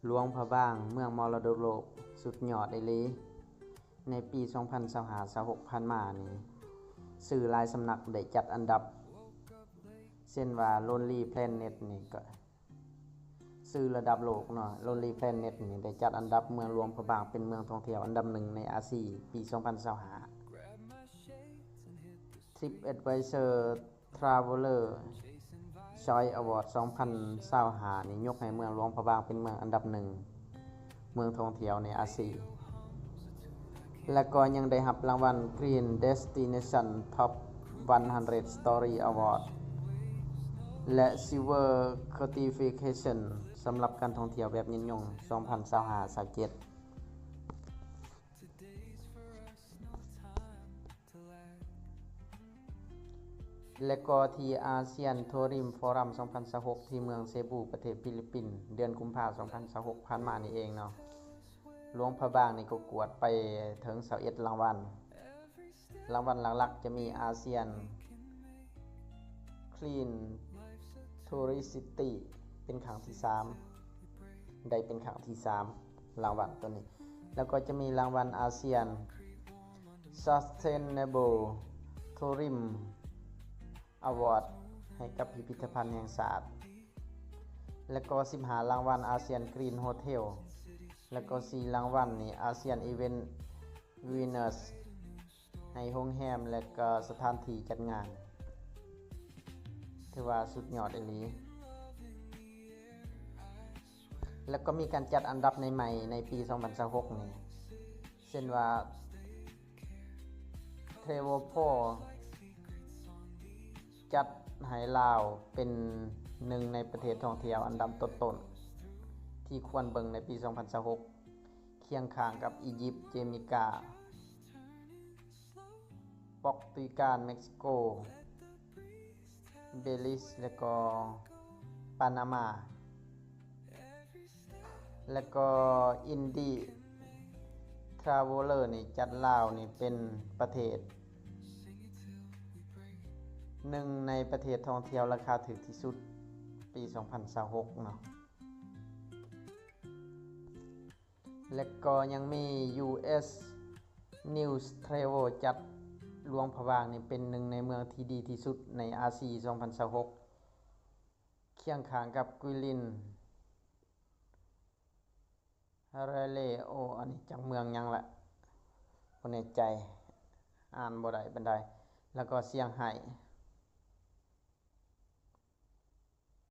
ຫຼວງພະບາງ ເມືອງມໍລະດົກໂລກ ສຸດຍອດອີ່ຫຼີ. ໃນປີສອງພັນຊາວຫ້າ ຊາວຫົກຜ່ານມານີ້ ສື່ຫຼາຍສຳນັກໄດ້ຈັດອັນດັບ ເຊັ່ນວ່າ Lonely Planet ນີ້ກໍ ສື່ລະດັບໂລກເນາະ Lonely Planet ນີ້ໄດ້ຈັດອັນດັບເມືອງຫຼວງພະບາງເປັນເມືອງທ່ອງທ່ຽວອັນດັບໜຶ່ງໃນອາຊີ ປີສອງພັນຊາວຫ້າ. TripAdvisor Traveler Choice Award ສອງພັນຊາວຫ້ານີ້ຍົກໃຫ້ເມືອງຫຼວງພະບາງເປັນເມືອງອັນດັບໜຶ່ງ ເມືອງທ່ອງທ່ຽວໃນອາຊີ ແລະກໍຍັງໄດ້ຮັບລາງວັນ Green Destination Top one hundred Story Award ແລະ Silver Certification ສຳລັບການທ່ອງທ່ຽວແບບຍືນຍົງ ສອງພັນຊາວຫ້າ ຊາວເຈັດ. ແລະກໍທີ່ ASEAN Tourism Forum ສອງພັນຊາວຫົກ ທີ່ເມືອງເຊບູ ປະເທດຟີລິບປິນ ເດືອນກຸມພາ ສອງພັນຊາວຫົກ ຜ່ານມານີ້ເອງເນາະ ຫຼວງພະບາງນີ້ກໍກວດໄປເຖິງຊາວເອັດລາງວັນ. ລາງວັນຫຼັກໆຈະມີ ASEAN Clean Tourist City ເປັນຄັ້ງທີສາມ ໄດ້ເປັນຄັ້ງທີສາມ ລາງວັນໂຕນີ້ ແລ້ວກໍຈະມີລາງວັນ ASEAN Sustainable Tourism Award ໃຫ້ກັບພິພິທະພັນແຫ່ງຊາດ ແລະກໍສິບຫ້າລາງວັນ ASEAN Green Hotel ແລະກໍສີ່ລາງວັນນີ້ ASEAN Event Winners ໃຫ້ໂຮງແຮມ ແລະກໍສະຖານທີ່ຈັດງານ ຖືວ່າສຸດຍອດອີ່ຫຼີ. ແລ້ວກໍມີການຈັດອັນດັບໃໝ່ໃນປີສອງພັນຊາວຫົກນີ້ ເຊັ່ນວ່າ Travelport ຈັດໃຫ້ລາວເປັນໜຶ່ງໃນປະເທດທ່ອງທ່ຽວອັນດັບຕົ້ນໆ ທີ່ຄວນເບິ່ງໃນປີສອງພັນຊາວຫົກ ຄຽງຂ້າງກັບອີຢິບ, ເຈມິກາ, ປອກຕຸຍການ, ເມັກຊິໂກ, ເບລີສ ແລະກໍປານາມາ ແລະກໍ Indie Traveler ນີ້ຈັດລາວນີ້ເປັນປະເທດ ໜຶ່ງໃນປະເທດທ່ອງທ່ຽວລາຄາຖືກທີ່ສຸດ ປີສອງພັນຊາວຫົກເນາະ. ແລະກໍຍັງມີ US News Travel ຈັດຫຼວງພະບາງນີ້ເປັນໜຶ່ງໃນເມືອງທີ່ດີທີ່ສຸດໃນອາຊີ ສອງພັນຊາວຫົກ ຄຽງຂ້າງກັບ Guilin, Raleigh ໂອ ອັນນີ້ຈັກເມືອງຫຍັງລະ ບໍ່ແນ່ໃຈ ອ່ານບໍ່ໄດ້ປານໃດ ແລ້ວກໍ Shanghai.